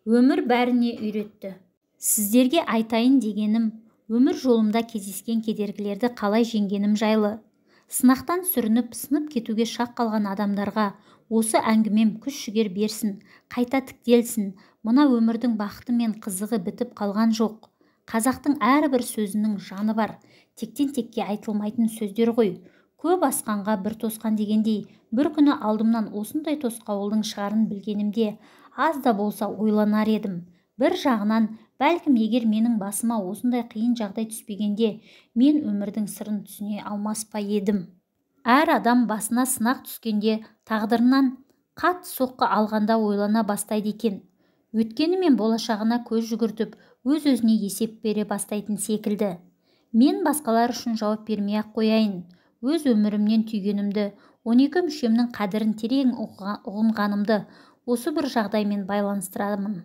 Өмір бәріне үйретті. Сіздерге айтайын дегенім, өмір жолымда кездескен кедергілерді қалай жеңгенім жайлы. Сынақтан сүрініп, сынып кетуге шақ қалған адамдарға осы әңгімем күш-жігер берсін, қайта тіктелсін. Мына өмірдің бақыты мен қызығы бітіп қалған жоқ. Қазақтың әрбір сөзінің жаны бар, тектен-текке айтылмайтын сөздер ғой. Көп асқанға бір тосқан дегендей, бір күні алдымнан осындай тосқауылдың шығарын білгенімде, аз да болса ойланар едім. Бір жағынан, бәлкім, егер менің басыма осындай қиын жағдай түспегенде, мен өмірдің сырын түсіне алмас па едім. Әр адам басына сынақ түскенде, тағдырынан қатты соққы алғанда ойлана бастайды екен. Өткені мен болашағына көз жүгіртіп, өз-өзіне есеп бере бастайтын секілді. Мен басқалар үшін жауап бермей-ақ қояйын. Өз өмірімнен түйгенімді, 12 мүшемнің қадірін терең ұғынғанымды осы бір жағдаймен байланыстырамын.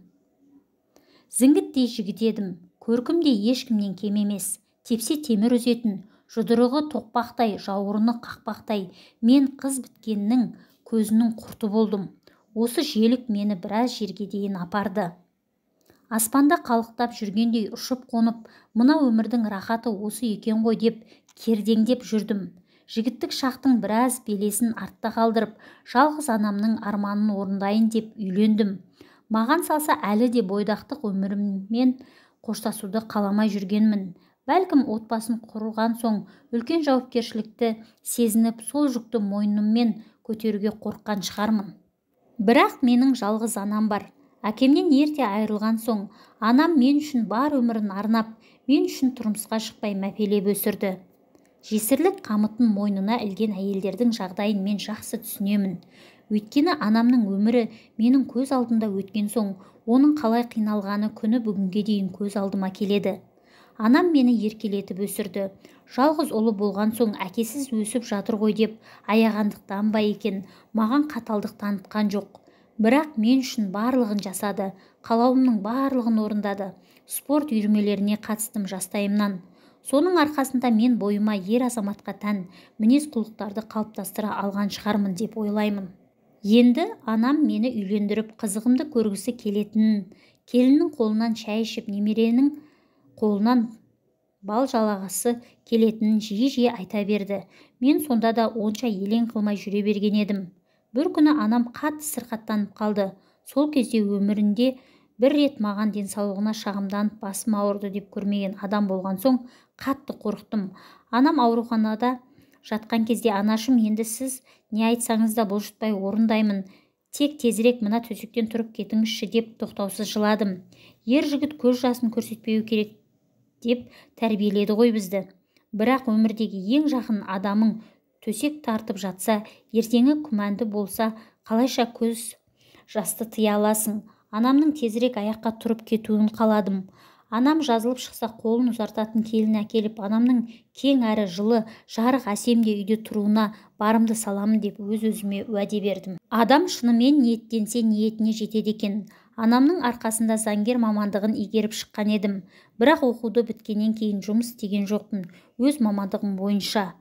Зіңгіттей жігіт едім, көркім де ешкімнен кем емес. Тепсе темір үзетін, жұдырығы тоқпақтай, жауырыны қақпақтай, мен қыз біткеннің көзінің құрты болдым. Осы желік мені біраз жерге дейін апарды. Аспанда қалықтап жүргендей ұшып қонып, мына өмірдің рахаты осы екен ғой деп кердеңдеп жүрдім. Жігіттік шақтың біраз белесін артта қалдырып, жалғыз анамның арманын орындайын деп үйлендім. Маған салса, әлі де бойдақтық өміріммен қоштасуды қаламай жүргенмін. Бәлкім, отбасын құрған соң үлкен жауапкершілікті сезініп, сол жүкті мойныммен көтеруге қорыққан шығармын. Бірақ менің жалғыз анам бар. Әкемнен ерте айырылған соң, анам мен үшін бар өмірін арнап, мен үшін тұрмысқа шықпай мәпелеп өсірді. Жесірлік қамытын мойнына ілген әйелдердің жағдайын мен жақсы түсінемін. Өйткені анамның өмірі менің көз алдымда өткен соң, оның қалай қиналғаны күні бүгінге дейін көз алдыма келеді. Анам мені еркелетіп өсірді. Жалғыз ұлы болған соң әкесіз өсіп жатыр ғой деп аяғандықтан ба екен, маған қаталдық танытқан жоқ. Бірақ мен үшін барлығын жасады, қалауымның барлығын орындады. Спорт үйірмелеріне қатыстым жастайымнан. Соның арқасында мен бойыма ер азаматқа тән мінез-құлықтарды қалыптастыра алған шығармын деп ойлаймын. Енді анам мені үйлендіріп, қызығымды көргісі келетінін, келіннің қолынан шай ішіп, немеренің қолынан бал жалағысы келетінін жиі-жиі айта берді. Мен сонда да онша елең қылмай жүре берген едім. Бір күні анам қатты сырқаттанып қалды. Сол кезде өмірінде бір рет маған денсаулығына шағымданып, басым ауырды деп көрмеген адам болған соң қатты қорықтым. Анам ауруханада жатқан кезде, анашым, енді сіз не айтсаңыз да бұлжытпай орындаймын, тек тезірек мына төсектен тұрып кетіңізші деп тоқтаусыз жыладым. Ер жігіт көз жасын көрсетпеу керек деп тәрбиеледі ғой бізді. Бірақ өмірдегі ең жақын адамың төсек тартып жатса, ертеңі күмәнді болса, қалайша көз жасты тыя аласың? Анамның тезірек аяққа тұрып кетуін қаладым. Анам жазылып шықса, қолын ұзартатын келін әкеліп, анамның кең әрі жылы, жарық әсемде үйде тұруына барымды саламын деп өз-өзіме уәде бердім. Адам шынымен ниеттенсе, ниетіне жетеді екен. Анамның арқасында заңгер мамандығын игеріп шыққан едім. Бірақ оқуды біткеннен кейін жұмыс істеген жоқпын, өз мамандығым бойынша.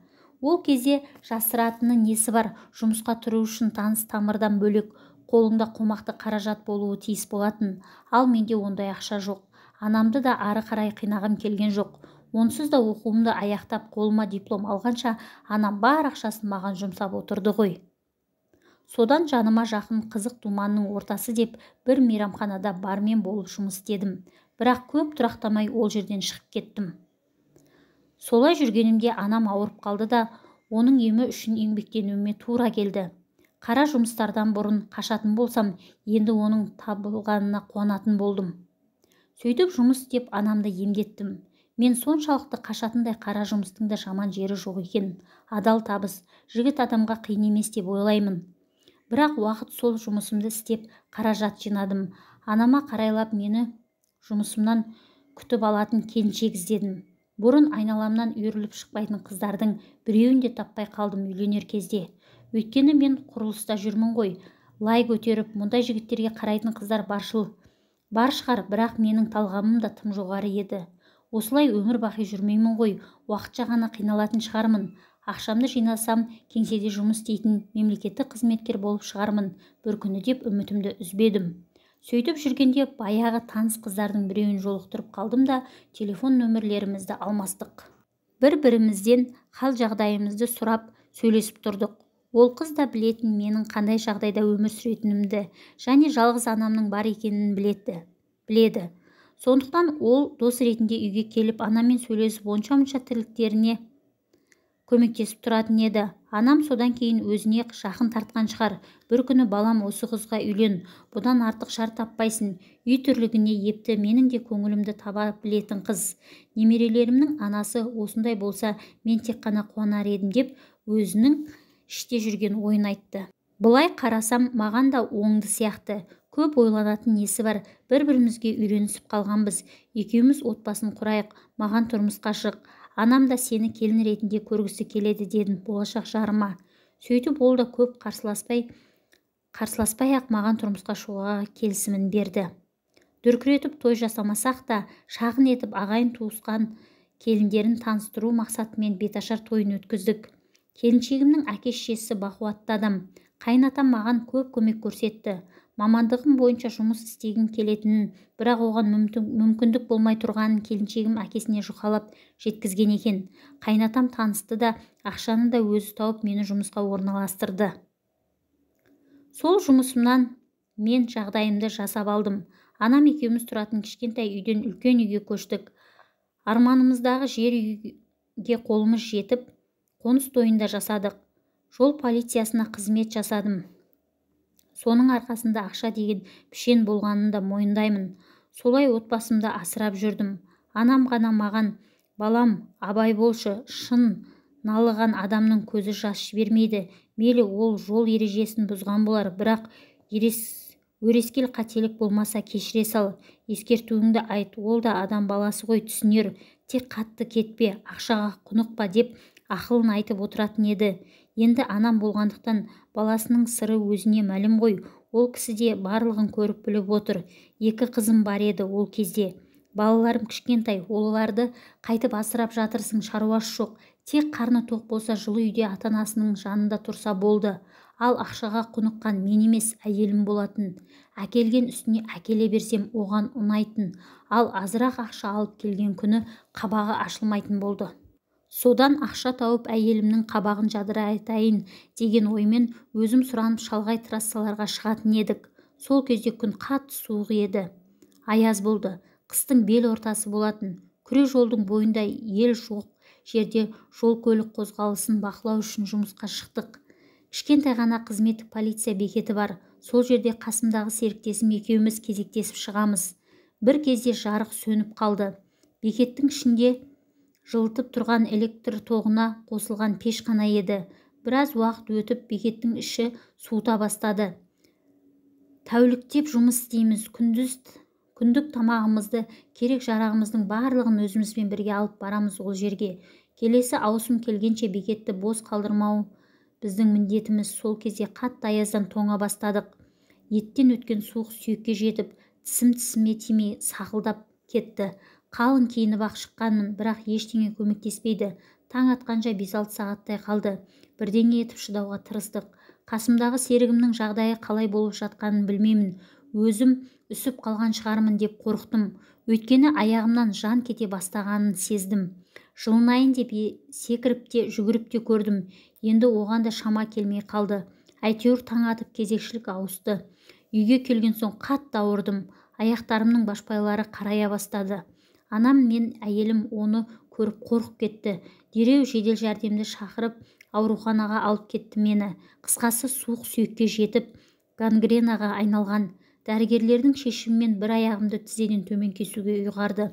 Ол кезде жасыратыны несі бар, жұмысқа тұру үшін таныс тамырдан бөлек, қолыңда қомақты қаражат болуы тиіс болатын. Ал менде ондай ақша жоқ. Анамды да ары қарай қинағым келген жоқ. Онсыз да оқуымды аяқтап, қолыма диплом алғанша анам бар ақшасын маған жұмсап отырды ғой. Содан жаныма жақын қызық думанның ортасы деп бір мейрамханада бармен болып жұмыс істедім. Бірақ көп тұрақтамай ол жерден шығып кеттім. Солай жүргенімде анам ауырып қалды да, оның емі үшін еңбектенуіме тура келді. Қара жұмыстардан бұрын қашатын болсам, енді оның табылғанына қуанатын болдым. Сөйтіп жұмыс істеп анамды емдеттім. Мен соншалықты қашатындай қара жұмыстың да жаман жері жоқ екен. Адал табыс, жігіт адамға қиын емес деп ойлаймын. Бірақ уақыт сол жұмысымды істеп, қаражат жинадым. Анама қарайлап мені жұмысымнан күтіп алатын келіншек іздедім. Бұрын айналамнан үйіріліп шықпайтын қыздардың біреуін де таппай қалдым үйленер кезде. Өйткені мен құрылыста жүрмін ғой. Лай көтеріп, мұндай жігіттерге қарайтын қыздар бар шығар, бірақ менің талғамым да тым жоғары еді. Осылай өмір бақи жүрмеймін ғой, уақытша ғана қиналатын шығармын. Ақшамды жинасам, кеңседе жұмыс істейтін мемлекеттік қызметкер болып шығармын бір күні деп үмітімді үзбедім. Сөйтіп жүргенде баяғы таныс қыздардың біреуін жолықтырып қалдым да, телефон нөмірлерімізді алмастық. Бір-бірімізден хал-жағдайымызды сұрап, сөйлесіп тұрдық. Ол қыз да білетін менің қандай жағдайда өмір сүретінімді және жалғыз анамның бар екенін біледі. Сондықтан ол дос ретінде үйге келіп, анаммен сөйлесіп, онша-мұнша тірліктеріне көмектесіп тұратын еді. Анам содан кейін өзіне жақын тартқан шығар. Бір күні балам осы қызға үйлен, бұдан артық жар таппайсың. Үй тірлігіне епті, менің де көңілімді таба білетін қыз. Немерелерімнің анасы осындай болса, мен тек қана қуанар едім деп өзінің іште жүрген ойын айтты. Былай қарасам, маған да оңды сияқты. Көп ойланатын несі бар, бір-бірімізге үйренісіп қалғанбыз. Екеуміз отбасын құрайық, маған тұрмысқа шық. Анам да сені келін ретінде көргісі келеді дедім болашақ жарыма. Сөйтіп ол да көп қарсыласпай-ақ маған тұрмысқа шығуға келісімін берді. Дүркіретіп той жасамасақ та, шағын етіп ағайын туысқан келіндерін таныстыру мақсатымен беташар тойын өткіздік. Келіншегімнің әке-шешесі бақуатты адам. Қайынатам маған көп көмек көрсетті. Мамандығым бойынша жұмыс істегім келетінін, бірақ оған мүмкіндік болмай тұрғанын келіншегім әкесіне жұқалап жеткізген екен. Қайынатам танысты да, ақшаны да өзі тауып мені жұмысқа орналастырды. Сол жұмысымнан мен жағдайымды жасап алдым. Анам екеуміз тұратын кішкентай үйден үлкен үйге көштік. Арманымыздағы жер үйге қолымыз жетіп, қоныс тойында жасадық. Жол полициясына қызмет жасадым. Соның арқасында ақша деген пішен болғанын да мойындаймын. Солай отбасымды асырап жүрдім. Анам ғана маған, балам, абай болшы, шын налыған адамның көзі жас жібермейді. Мейлі ол жол ережесін бұзған болар, бірақ өрескел қателік болмаса кешіре сал, ескертуіңді айт, ол да адам баласы ғой, түсінер. Тек қатты кетпе, ақшаға құнықпа деп ақылын айтып отыратын еді. Енді анам болғандықтан баласының сыры өзіне мәлім ғой, ол кісі де барлығын көріп біліп отыр. Екі қызым бар еді ол кезде. Балаларым кішкентай, оларды қайтып асырап жатырсың, шаруасы жоқ. Тек қарны тоқ болса, жылы үйде ата-анасының жанында тұрса болды. Ал ақшаға құныққан мен емес, әйелім болатын. Әкелген үстіне әкеле берсем, оған ұнайтын. Ал азырақ ақша алып келген күні қабағы ашылмайтын болды. Содан ақша тауып әйелімнің қабағын жадыратайын деген оймен өзім сұранып шалғай трассаларға шығатын едік. Сол кезде күн қатты суық еді. Аяз болды. Қыстың бел ортасы болатын. Күре жолдың бойында ел жоқ жерде жол көлік қозғалысын бақылау үшін жұмысқа шықтық. Кішкентай ғана қызметтік полиция бекеті бар. Сол жерде қасымдағы серіктесім екеуміз кезектесіп шығамыз. Бір кезде жарық сөніп қалды. Бекеттің ішінде жылытып тұрған электр тоғына қосылған пеш қана еді. Біраз уақыт өтіп бекеттің іші суыта бастады. Тәуліктеп жұмыс істейміз. Күндік тамағымызды, керек жарағымыздың барлығын өзімізбен бірге алып барамыз ол жерге. Келесі ауысым келгенше бекетті бос қалдырмау біздің міндетіміз. Сол кезде қатты аяздан тоңа бастадық. Еттен өткен суық сүйекке жетіп, тісім-тісіме тимей сақылдап кетті. Қалың киініп-ақ шыққанмын, бірақ ештеңе көмектеспейді. Таң атқанша 5-6 сағаттай қалды. Бірдеңе етіп шыдауға тырыстық. Қасымдағы серігімнің жағдайы қалай болып жатқанын білмеймін. Өзім үсіп қалған шығармын деп қорықтым. Өйткені аяғымнан жан кете бастағанын сездім. Жылынайын деп секіріп те, жүгіріп те көрдім. Енді оған да шама келмей қалды. Әйтеуір таң атып кезекшілік ауысты. Үйге келген соң қатты ауырдым. Аяқтарымның башпайлары қарая бастады. Анам мен әйелім оны көріп қорқып кетті. Дереу жедел жәрдемді шақырып, ауруханаға алып кетті мені. Қысқасы, суық сүйекке жетіп, гангренаға айналған. Дәрігерлердің шешімімен бір аяғымды тізеден төмен кесуге ұйғарды.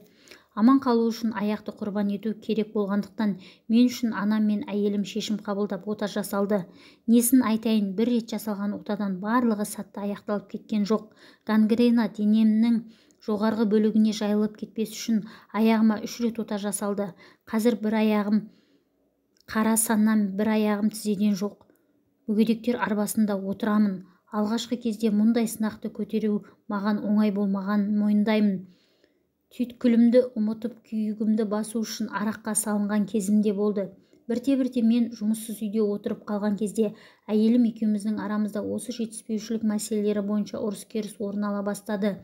Аман қалу үшін аяқты құрбан ету керек болғандықтан мен үшін анам мен әйелім шешім қабылдап ота жасалды. Несін айтайын, бір рет жасалған отадан барлығы сәтті аяқталып кеткен жоқ. Гангрена денемнің жоғарғы бөлігіне жайылып кетпес үшін аяғыма 3 рет ота жасалды. Қазір бір аяғым қара саннан, бір аяғым тізеден жоқ. Мүгедектер арбасында отырамын. Алғашқы кезде мұндай сынақты көтеру маған оңай болмағанын мойындаймын. Түйткілімді ұмытып, күйігімді басу үшін араққа салынған кезімде болды. Бірте-бірте мен жұмыссыз үйде отырып қалған кезде әйелім екеуміздің арамызда осы жетіспеушілік мәселелері бойынша ұрыс-керіс орын ала бастады.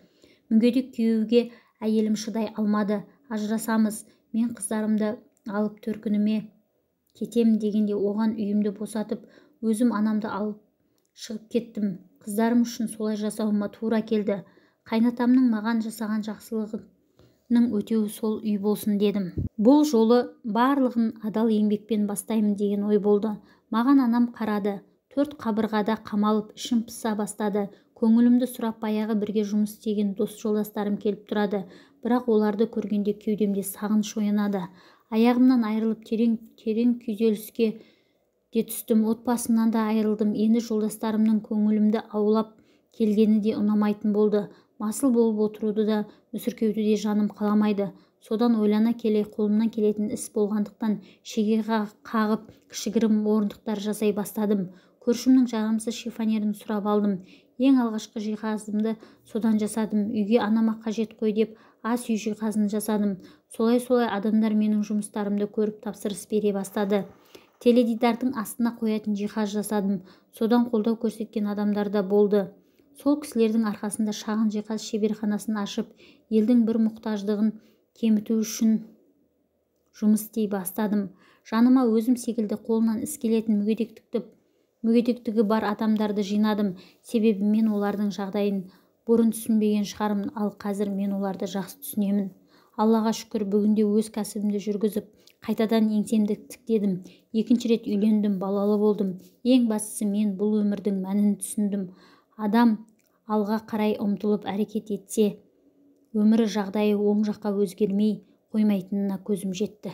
Мүгедек күйеуге әйелім шыдай алмады. Ажырасамыз, мен қыздарымды алып төркініме кетем дегенде оған үйімді босатып, өзім анамды алып шығып кеттім. Қыздарым үшін солай жасауыма тура келді. Қайнатамның маған жасаған жақсылығының өтеуі сол үй болсын дедім. Бұл жолы барлығын адал еңбекпен бастаймын деген ой болды. Маған анам қарады. 4 қабырғада қамалып, ішім пыса бастады. Көңілімді сұрап баяғы бірге жұмыс істеген дос жолдастарым келіп тұрады. Бірақ оларды көргенде кеудемде сағыныш оянады. Аяғымнан айырылып терең күйзеліске де түстім. Отбасымнан да айырылдым. Енді жолдастарымның көңілімді аулап келгені де ұнамайтын болды. Масыл болып отыруды да, мүсіркеуді де жаным қаламайды. Содан ойлана келе қолымнан келетін іс болғандықтан шеге қағып кішігірім орындықтар жасай бастадым. Көршімнің жағымсыз шифонерін сұрап алдым. Ең алғашқы жиһазымды содан жасадым. Үйге анама қажет қой деп ас үй жиһазын жасадым. Солай-солай адамдар менің жұмыстарымды көріп тапсырыс бере бастады. Теледидардың астына қоятын жиһаз жасадым. Содан қолдау көрсеткен адамдар да болды. Сол кісілердің арқасында шағын жиһаз шеберханасын ашып, елдің бір мұқтаждығын кеміту үшін жұмыс істей бастадым. Жаныма өзім секілді қолынан іс келетін мүгедектігі бар адамдарды жинадым. Себебі мен олардың жағдайын бұрын түсінбеген шығармын, ал қазір мен оларды жақсы түсінемін. Аллаға шүкір, бүгінде өз кәсібімді жүргізіп, қайтадан еңсемді тіктедім. Екінші рет үйлендім, балалы болдым. Ең бастысы мен бұл өмірдің мәнін түсіндім. Адам алға қарай ұмтылып әрекет етсе, өмірі жағдайы оң жаққа өзгермей қоймайтынына көзім жетті.